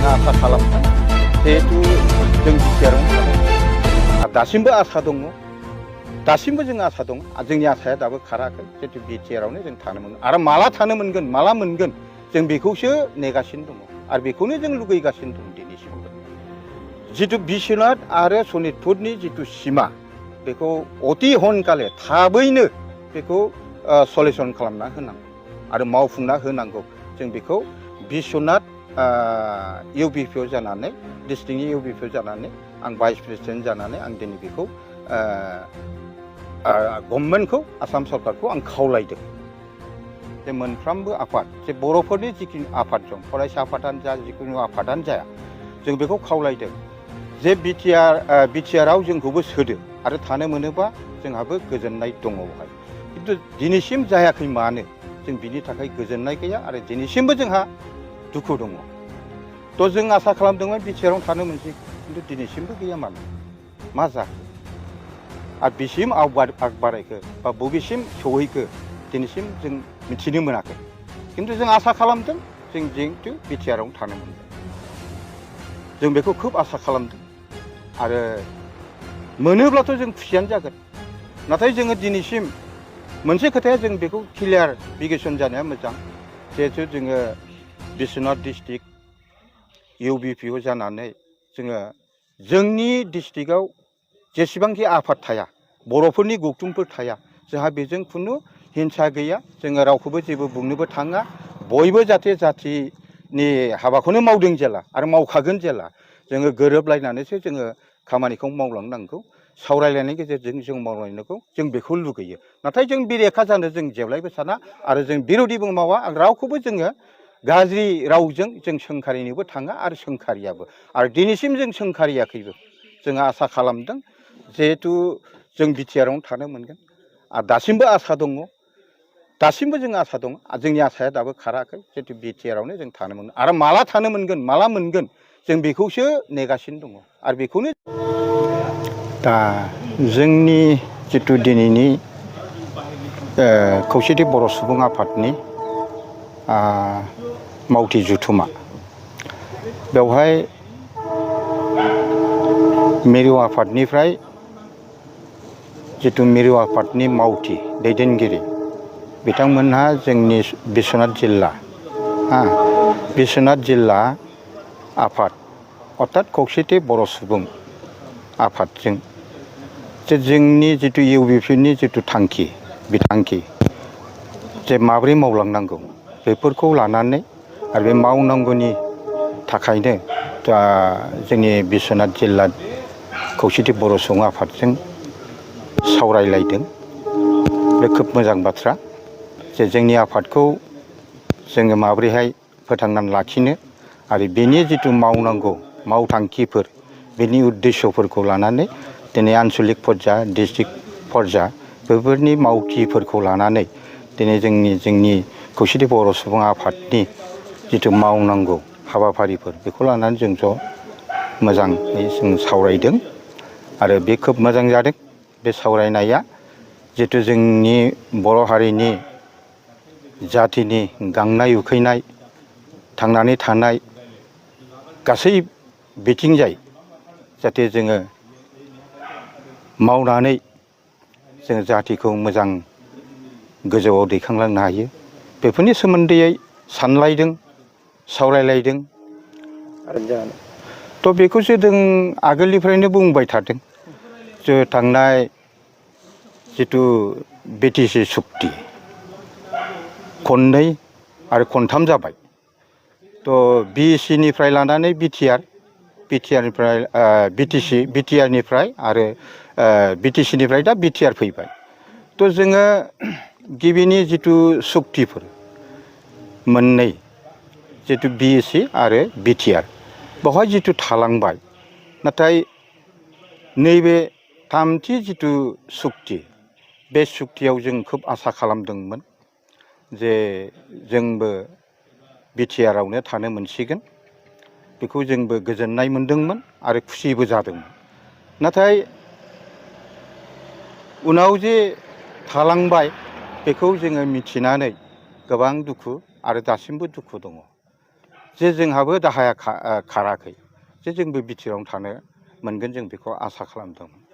आसा खालामदों जिहेतु जों बिटिआरआवनो थादों दासिमबो आसा दङ दासिमबो जों आसा दं जोंनि आसाया दाबो खाराखै जिहेतु बिटिआरआवनो जों थानो मोनगोन आरो माला थानो मोनगोन माला मोनगोन जों बेखौसो नेगासिनो दङ आरो बेखौनो जों लुगैगासिनो दं दिनैसिमबो जितु बिश्वनाथ आरो सनितपुरनि जितु सिमा बेखौ अति हनखाले थाबैनो बेखौ सलिउसन खालामना होनांगौ आरो मावफुंना होनांगौ जों बेखौ बिश्वनाथ इउबिपिअ जानानै डिस्ट्रिक्टनि इउबिपिअ जानानै आं भाइस प्रेसिडेन्ट जानानै आं दिनै बेखौ गभर्नमेन्टखौ आसाम सरकारखौ आं खावलायदों जे मोनफ्रोमबो आफाद जे बर'फोरनि जिखिनि आफाद दं फरायसा आफादानो जा जिखुनु आफादानो जाया जों बेखौ खावलायदों जे बिटिआरआव जोंखौबो सोदो आरो थानो मोनोबा जोंहाबो गोजोननाय दङ बेवहाय खिन्थु दिनैसिम जायाखै मानो जों बिनि थाखाय गोजोननाय गैया आरो दिनैसिमबो जोंहा दुखु दङ थ' जों आसा खालामदोंमोन बिटिआरआव थानो मोनसै खिन्थु दिनैसिमबो गैया मानो मा जाखो आरो बिसिम बारायखो बा बबेसिम सौहैखो दिनैसिम जों मिथिनो मोनाखै खिन्थु जों आसा खालामदों जों जिहेतु बिटिआरआवनो थानो मोनगोन जों बेखौ खोब आसा खालामदों आरो मोनोब्लाथ' जों खुसियानो जागोन नाथाय जोङो दिनैसिम मोनसे खोथाया जों बेखौ क्लियारिफिकेसन जानाया मोजां जिहेतु जोङो बिश्वनाथ डिस्ट्रिक्ट इउबिपिअ जानानै जोङो जोंनि डिस्ट्रिक्टआव जेसेबांखि आफाद थाया बर'फोरनि गौथुमफोर थाया जोंहा बेजों खुनु हिंसा गैया जोङो रावखौबो जेबो बुंनोबो थाङा बयबो जाहाथे जाथिनि हाबाखौनो मावदों जेला आरो मावखागोन जेला जोङो गोरोबलायनानैसो जोङो खामानिखौ मावलांनांगौ सावरायलायनायनि गेजेरजों जों मावलांनांगौ जों बेखौ लुगैयो नाथाय जों बेरेखा जानो जों जेब्लायबो साना आरो जों बिर'धिबो मावा रावखौबो जोङो गाज्रि रावजों जों सोंखारिनोबो थाङा आरो सोंखारियाबो आरो दिनैसिम जों सोंखारियाखैबो जोङो आसा खालामदों जिहेतु जों बिटिआरआवनो थानो मोनगोन आरो दासिमबो आसा दङ दासिमबो जों आसा दं जोंनि आसाया दाबो खाराखै जिहेतु बिटिआरआवनो जों थानो मोनगोन आरो माला थानो मोनगोन माला मोनगोन जों बेखौसो नेगासिनो दङ आरो बेखौनो दा जोंनि जितु दिनैनि खौसेथि बर' सुबुं आफादनि मावथि जथुमा बेवहाय मिरु आफादनिफ्राय जितु मिरु आफादनि मावथि दैदेनगिरि बिथांमोनहा जोंनि बिश्वनाथ जिल्ला बिश्वनाथ जिल्ला आफाद अर्थात खौसेथि बर' सुबुं आफादजों जे जोंनि जितु इउबिपिनि जितु बिथांखि जे माबोरै मावलांनांगौ बेफोरखौ लानानै आरो बे मावनांगौनि थाखायनो जोंनि बिश्वनाथ जिल्ला खौसेथि बर' सुबुं आफादजों सावरायलायदों बे खोब मोजां बाथ्रा जे जोंनि आफादखौ जोङो माबोरैहाय फोथांनानै लाखिनो आरो बेनि जितु मावनांगौ मावथांखिफोर बेनि उद्देश्यफोरखौ लानानै दिनै आन्सलिक पर्याय डिस्ट्रिक्ट पर्याय बेफोरनि मावथिफोरखौ लानानै दिनै जोंनि खौसेथि बर' सुबुं आफादनि जितु मावनांगौ हाबाफारिफोर बेखौ लानानै जों ज' मोजाङै जों सावरायदों आरो बे खोब मोजां जादों बे सावरायनाया जितु जोंनि बर' हारिनि जाथिनि गांनाय उखैनाय थांनानै थानाय गासै बिथिंजाय जाहाथे जोङो मावनानै जोङो जाथिखौ मोजां गोजौआव दैखांलांनो हायो बेफोरनि सोमोन्दै सानलायदों सावरायलायदों थ' बेखौसो जों आगोलनिफ्रायनो बुंबाय थादों जे थांनाय जितु बिटिसि सुक्ति खननै आरो खनथाम जाबाय थ' बिएसिनिफ्राय लानानै बिटिआरनिफ्राय बिटिआरनिफ्राय आरो बिटिसिनिफ्राय दा बिटिआर फैबाय थ' जोङो गिबिनि जितु सुक्तिफोर मोननै जितु बिएसि आरो बिटिआर बेवहाय जितु थालांबाय नाथाय नैबे थामथि जितु सुक्ति बे सुक्तियाव जों खोब आसा खालामदोंमोन जे जोंबो बिटिआरआवनो थानो मोनसिगोन बेखौ जोंबो गोजोननाय मोनदोंमोन आरो खुसिबो जादोंमोन नाथाय उनाव जे थालांबाय बेखौ जोङो मिथिनानै गोबां दुखु आरो दासिमबो दुखु दङ जे जोंहाबो दाहाया खाराखै जे जोंबो बिटिआरआवनो थानो मोनगोन जों बेखौ आसा खालामदोंमोन।